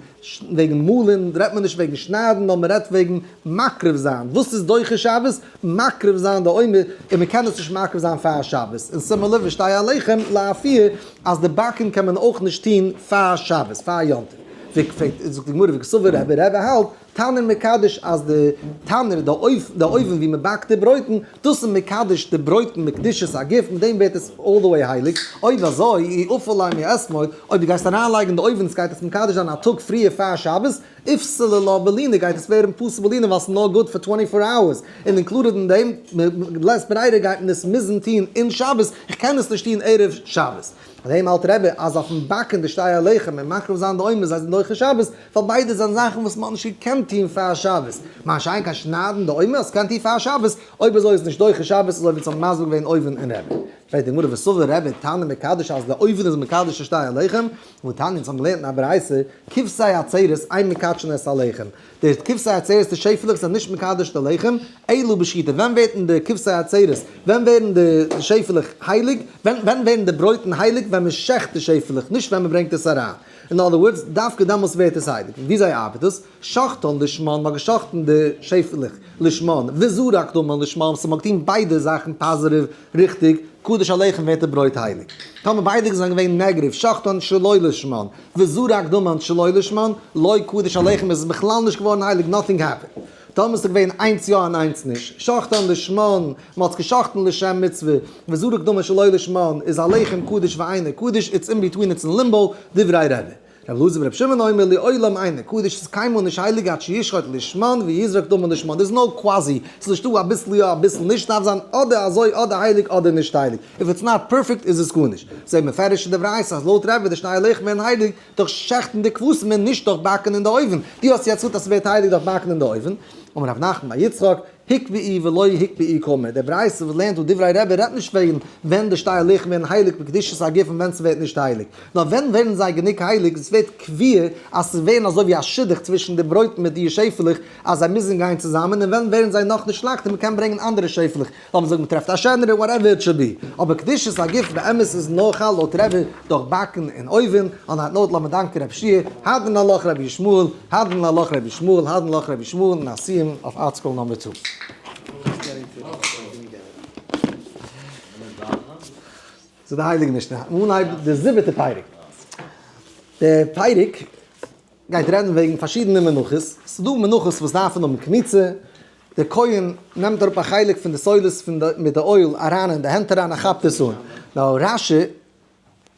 Speaker 1: וועגן מאלן רעדט מען נישט וועגן שניידן נאר מען רעדט וועגן מקריב זיין וואס איז דוחה שבת מקריב זיין די עומר און מען קען עס נישט מקריב זיין פאר שבת און similar ושתי הלחם לאפייה אז די באקן קען מען אויך נישט טון פאר שבת פאר יום טוב זאגט די גמרא וקסבר רבי רבי האלט תנור מקדש אז די תנור, די אויוון ווי מען באקט די ברויטן, דאס איז מקדש די ברויטן מקדושת הגוף, מיט דעם ווערט עס all the way הייליג, אויב אזוי אי אפי ליה מאתמול, אויב דו גייסט אריינלייגן די אויוון עס גייט עס מקדש זיין א טאג פריער פאר שבת, איפסלה לה בלינה גייט עס ווערן פסול בלינה ווייל עס איז נאר גוט פאר twenty four hours, און included אין דעם, בלית ברירה גייט מען עס מוזן טון אין שבת, איך קען עס נישט טון ערב שבת. פאר דעם האלט רבי אז אויפן באקן די שתי הלחם און מקריב זיין די עומר זיי זענען דוחה שבת, ווייל ביידע זענען זאכן וואס מ'האט נישט געקענט טון פאר שבת, מה שאין כן שניידן די עומר אז קען טון פאר שבת, אויב אזוי איז נישט דוחה שבת אזוי ווי אונז האבן מסביר געווען אויבן אין רבי. פרעגט די גמרא וסבר רבי תנור מקדש אז די אויוון איז מקדש די שתי הלחם, והתניא אונז האבן געלערנט אין א ברייתא, כבשי עצרת אין מקדשין את הלחם, די כבשי עצרת די שעפעלעך זענען נישט מקדש די לחם, אלא בשחיטה, ווען ווערט אין די כבשי עצרת, ווען ווערן די שעפעלעך הייליג, ווען ווערן די ברויטן הייליג, ווען מען שעכט די שעפעלעך, נישט ווען מען ברענגט עס אריין. אין other words, דווקא דעמאלס ווערט עס הייליג. וויאזוי ארבעט עס? שחטן לשמן, מ'האט געשחט'ן די שעפעלעך לשמן, וזרק דמן לשמן, so מ'האט געטון ביידע זאכן positive ריכטיג, קדש הלחם ווערט די ברויט הייליג. טאמער ביידע זענען געווען negative, שחטן שלא לשמן, וזרק דמן שלא לשמן, לא קדש הלחם איז עס בכלל נישט געווארן הייליג, nothing happened. טאמער איז עס געווען איינס יא און איינס נישט, שחטן לשמן, מען האט עס געשחטן לשם מצוה, וזרק דמן שלא לשמן, איז הלחם קדוש ואינו קדוש, it's in between, it's in limbo, דברי רבי. רבי אלעזר ברבי שמעון אומר לעולם אינו קדוש ס'איז קיינמאל נישט הייליג עד שישחוט לשמן ויזרוק דמו לשמן, there's no quasi, ס'איז נישטא אביסל יא אביסל נישט, ס'דארף זיין אדער אזוי אדער הייליג אדער נישט הייליג, if it's not perfect איז עס גארנישט. זעה מפרש אין די ברייתא אז לויט רבי די שתי הלחם ווערן הייליג דורך שעכטן די כבשים און נישט דורך באקן אין די אויוון, דו האסט יעצט געזאגט אז ס'ווערט הייליג דורך באקן אין די אויוון, אמר רב נחמן בר יצחק, הוקבעו ולא הוקבעו קאמר, דער ברייתא וואס לערנט דא דברי רבי רעדט נישט וועגן ווען די שתי הלחם ווערן הייליג בקדושת הגוף און ווען ס'ווערט נישט הייליג, נאר ווען ווערן זיי גענוג הייליג, עס ווערט קביעה אז ס'ווערן אזוי ווי א שידוך צווישן די ברויט מיט די שעפעלעך אז זיי מוזן גיין צוזאמען, און ווען ווערן זיי נאך נישט שלאכט און מ'קען ברענגען אנדערע שעפעלעך, לאמיר זאגן מ'טרעפט א שענערע whatever it should be, אבער קדושת הגוף באמת איז נאר חל לויט רבי דורך באקן אין אויווען, on that note לאמיר דאנקען רב שיע, הדרן עלך רבי ישמעאל, הדרן עלך רבי ישמעאל, הדרן עלך רבי ישמעאל, און א סיום אויף ארטסקרול number two. צו די הייליגע משנה, אנהייב די זיבעטע פרק. די פרק גייט רעדן וועגן פארשידענע מנחות, ס'איז דא מנחות וואס דארפן האבן קמיצה, דער כהן נעמט אראפ א חלק פון די סולת פון די מיט די oil אריין אין די הענט אריין און כאפט עס אן. נאר רשי,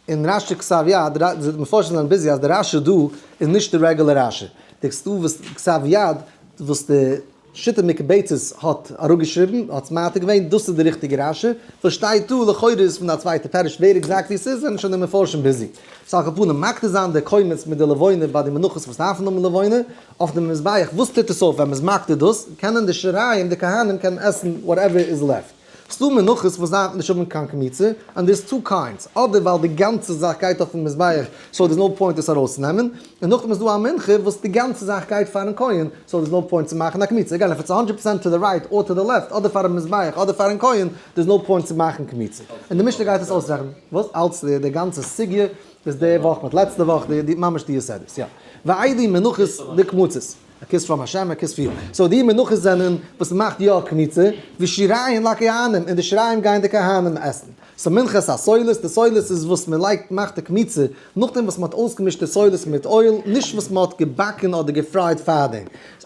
Speaker 1: אין רשי כתב יד, די מפרשים זענען busy אז די רשי דא איז נישט די regular רשי. די כתב וואס כתב יד וואס די שיטה מקובצת האט אראפגעשריבן, האט עס מעתיק געווען, דאס איז די ריכטיגע רשי. וואס שטייט דא לכאורה איז פון א צווייטע פירוש, ווער exactly ס'איז זענען שוין די מפרשים busy. סך הכל פנים מקטיר זיין די קומץ מיט די לבונה ביי די מנחות וואס דארפן האבן לבונה אויף די מזבח, וואס טוט עס אויף ווען מ'איז מקטיר דאס? קענען די שיריים די כהנים קענען עסן whatever is left. ס'דא מנחות וואס דארפן נישט האבן קיין קמיצה, and there's two kinds, אדער ווייל די גאנצע זאך גייט אויפן מזבח so there's no point עס ארויסצונעמען, און נאכדעם איז דא א מנחה וואס די גאנצע זאך גייט פארן כהן so there's no point צו מאכן א קמיצה, again if it's 100% to the right or to the left אדער פארן מזבח אדער פארן כהן there's no point צו מאכן קמיצה. און די משנה גייט עס אויסרעכענען. וואס? אלץ די גאנצע סוגיא איז די וואך מיט לעצטע וואך די די ממש די יסודות יא. ואלו מנחות דקמוצות. א kiss from השם א kiss for you. so די מנחות זענען וואס מ'מאכט יא קמיצה, ושיריים לכהנים, און די שיריים גייען די כהנים עסן. so מנחת הסולת, די סולת איז וואס מ'לייגט מאכט די קמיצה, נאכדעם וואס מ'האט אויסגעמישט די סולת מיט oil, נישט וואס מ'האט געבאקן אדער גע fry ט פארדעם.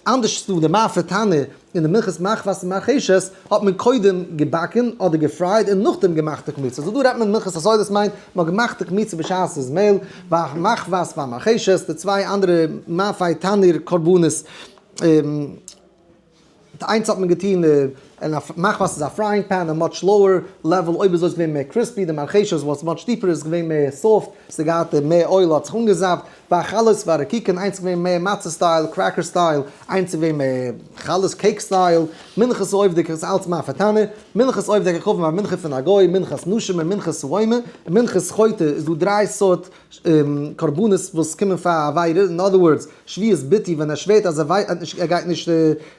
Speaker 1: אנדערש צו די מאפה תנור אין די מנחת מחבת ומרחשת האט מען קודם געבאקן אדער גע fry ט און נאכדעם געמאכט די קמיצה, so דא רעדט מען מנחת הסולת מיינט מען האט געמאכט די קמיצה בשעת ס'איז מעהל, והמחבת והמרחשת די צוויי אנדערע מאפה תנור קרבנות, די איינס האט מען געטון אין א מחבת איז א frying pan א much lower level אויב אזוי איז געווען מער crispy, די מרחשת וואס much deeper איז געווען מער soft, ס'האט געהאט מער oil האט זיך אנגעזאפט, והחלות והרקיקין, איינס איז געווען מער מצה style, cracker style, איינס איז געווען מער חלות cake style, מנחת העובד איז אלץ מאפה תנור, מנחת עובדי כוכבים א מנחה פון א גוי, מנחת נשים און מנחת העומר, און מנחת חוטא איז דא דריי סארט קרבנות וואס קומען פאר א עבירה, in other words, שבועת ביטוי ווען ער שווערט אז ער גייט נישט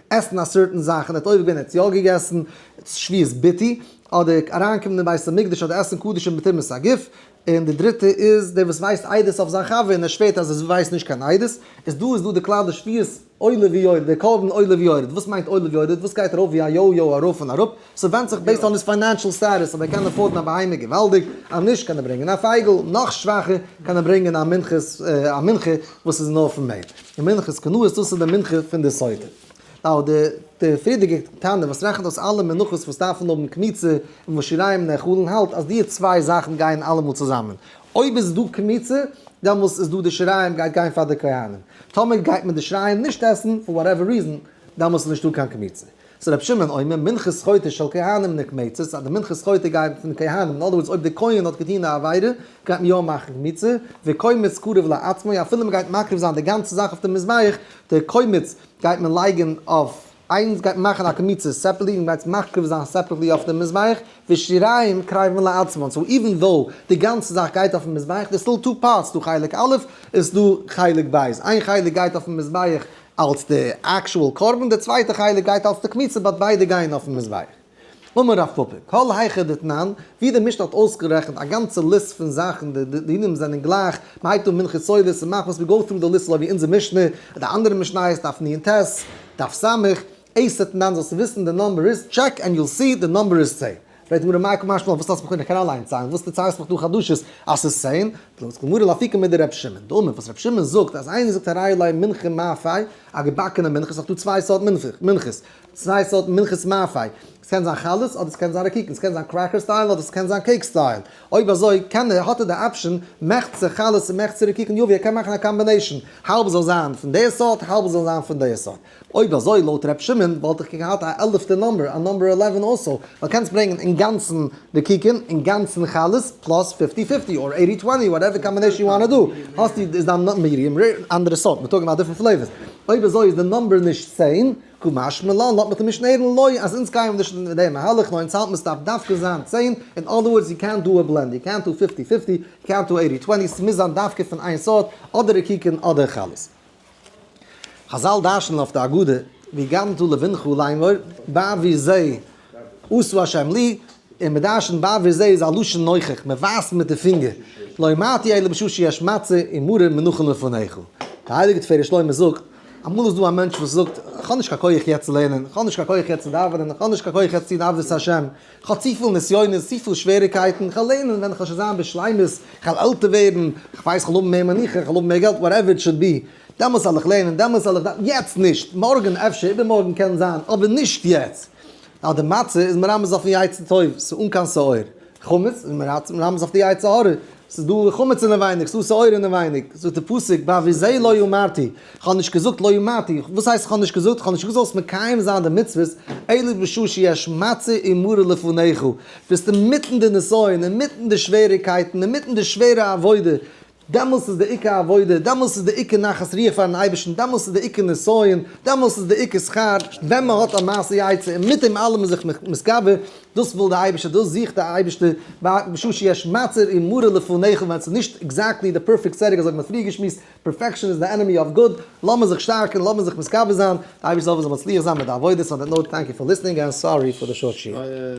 Speaker 1: עסן א certain זאך און ער האט עובר געווען ער האט יא געגעסן, שבועת ביטוי, אדער אריינקומען אין בית המקדש אדער עסן קדשים בטומאת הגוף, און די דריטע איז דער וואס ווייסט עדות אויף זיין חבר און ער שווערט אז ער ווייסט נישט קיין עדות, איז דא איז דא די כלל די שבועת עולה ויורד, דער קרבן עולה ויורד, וואס מיינט עולה ויורד? וואס גייט ארויף ווי א yo-yo ארויף און אראפ? ס'ווענדט זיך based on his financial status, אויב ער קען afford ן א בהמה געוואלדיג, אז נישט קען ער ברענגען א פייגל, נאך שוואכער קען ער ברענגען א מנחת א מנחה וואס איז נאר פון מעהל. און מנחת קנאות דאס איז די מנחה פון די סוטה. now די די פריערדיגע תנא וואס רעכנט אויס אלע מנחות וואס דארפן האבן קמיצה און וואס שיריים נאכלין האלט אז די צוויי זאכן גייען אלעמאל צוזאמען. אויב איז דא קמיצה דעמאלס איז דא די שיריים גייט גיין פאר די כהנים. טאמער גייט מען די שיריים נישט עסן for whatever reason דעמאלס איז נישטא קיין קמיצה. so רבי שמעון אומר מנחת חוטא של כהנים נקמצת אז די מנחת חוטא גייט פון כהנים, in other words אויב די כהן האט געטון א עבירה גייט מען יא מאכן קמיצה, וקומץ קרב לעצמו אפילו מען גייט מקריב זיין די גאנצע זאך אויף די מזבח, די קומץ גייט מען לייגן אויף איינס גייט מען מאכן א קמיצה separately און גייט מקריב זיין separately אויף די מזבח, ושיריים קרבין לעצמן, so even though די גאנצע זאך גייט אויפן מזבח there's still two parts, דא חלק א' איז דא חלק ב', איין חלק גייט אויפן מזבח אלס די actual קרבן, די צווייטע חלק גייט אלס די קמיצה but ביידע גייען אויפן מזבח. אמר רב פפא, כל היכא דתנן, ווי די משנה האט אויסגערעכנט א גאנצע list פון זאכן, די דינים זענען גלייך, מען הייבט אן מנחת סולת און מאכט וואס we go through די list אזוי ווי אונזער משנה, די אנדערע משניות דף נ ט, דף ס', עשר תנן זאלסטו וויסן די number איז, check and you'll see די number איז 10. פרעגט די גמרא מאי קא משמע לן, וואס לאזט מיך אן איך קען אליין ציילן, וואס דערציילסט מיך דא חדשות אז ס'איז 10? זאגט די גמרא לאפוקי מדר' שמעון, דאמר וואס ר' שמעון זאגט אז איינער זאגט הרי עלי מנחה מאפה, א געבאקענע מנחה, ס'איז דאך דא צוויי סארט מנחות, צוויי סארטן מנחת מאפה, ס'קען זיין חלות אדער ס'קען זיין רקיקן, ס'קען זיין cracker style אדער ס'קען זיין cake style, אויב אזוי קען ער, האט ער די option, מחצה חלות און מחצה רקיקן יביא, ער קען מאכן א combination, האלב זאל זיין פון די סארט האלב זאל זיין פון די סארט. אויב אזוי לויט ר' שמעון וואלט איך געהאט א עלעפטע number, א number 11 also, ווייל קענסט ברענגען אינגאנצן רקיקן, אינגאנצן חלות, plus fifty fifty, or eighty twenty, whatever combination you wanna do, האסטו איז דיין medium rare, אנדערע סארט, מיר talking about different flavors. אויב אזוי איז די number נישט 10, קא משמע לן, לאט מיך די משנה הערן לוי אז אונז גייען נישט מיט דעם מהלך, נאר אונז האלטן עס דארף דווקא זיין 10, אין other words you can't do a blend, you can't do fifty fifty, you can't do eighty twenty, ס'מוז זיין דווקא פון איין סארט, אדער רקיקן אדער חלות. חזל דרש'נען אויף די הגדה, והגדת לבנך לאמור, בעבור זה עשה השם לי, און מען דרש'נט בעבור זה איז א לשון נוכח, מען ווייזט מיט די פינגער, לא אמרתי אלא בשעה שיש מצה ומרור מונחין לפניך. די הייליגע תפארת שלמה זאגט, אמאל איז דא א מענטש וואס זאגט, איך האב נישט קיין כח יעצט צו לערנען, איך האב נישט קיין כח יעצט צו דאווענען, איך האב נישט קיין כח יעצט צו טון עבודת השם, איך האב צופיל נסיונות, צופיל שוועריקייטן, איך וועל לערנען ווען איך וועל שוין זיין בשלימות, איך וועל עלטער ווערן, איך ווייס איך וועל האבן מער מנוחה, איך וועל האבן מער געלט, whatever it should be, דעמאלס וועל איך לערנען, דעמאלס וועל איך דאווענען, יעצט נישט, מארגן אפשר, איבערמארגן קען זיין, אבער נישט יעצט. ווייל די מצה איז מרמז אויפן יצר טוב, ס'איז אן קיין שאור. חמץ איז מרמז אויף די יצר הרע, ס'איז דא חמץ אינעווייניג, ס'איז דא שאור אינעווייניג. זאגט די פסוק, בעבור זה לא אמרתי, כ'האב נישט געזאגט לא אמרתי, וואס הייסט כ'האב נישט געזאגט? כ'האב נישט געזאגט זאלסט מקיים זיין די מצוות, אלא בשעה שיש מצה ומרור לפניך, ביסט אינמיטן די נסיון, אינמיטן די שוועריגקייטן, אינמיטן די שווערע עבודה, דעמאלס איז די עיקר עבודה, דעמאלס איז די עיקר נחת רוח פארן אייבערשטן, דעמאלס איז די עיקר נסיון, דעמאלס איז די עיקר שכר, ווען מען האט א מעשה יצר און מיט דעם אלעם איז זיך מתגבר, דאס וויל די אייבערשטער, דאס זוכט די אייבערשטער, בשעה שיש מצה ומרור לפניך, ווען ס'איז נישט exactly די perfect setting אזוי ווי מ'האט פריער געשמועסט, perfection איז די enemy of good, לאמיר זיך שטארקן, לאמיר זיך מתגבר זיין, די אייבערשטער זאל זאל מצליח זיין מיט די עבודות, on that note thank you for listening and sorry for the short שיעור.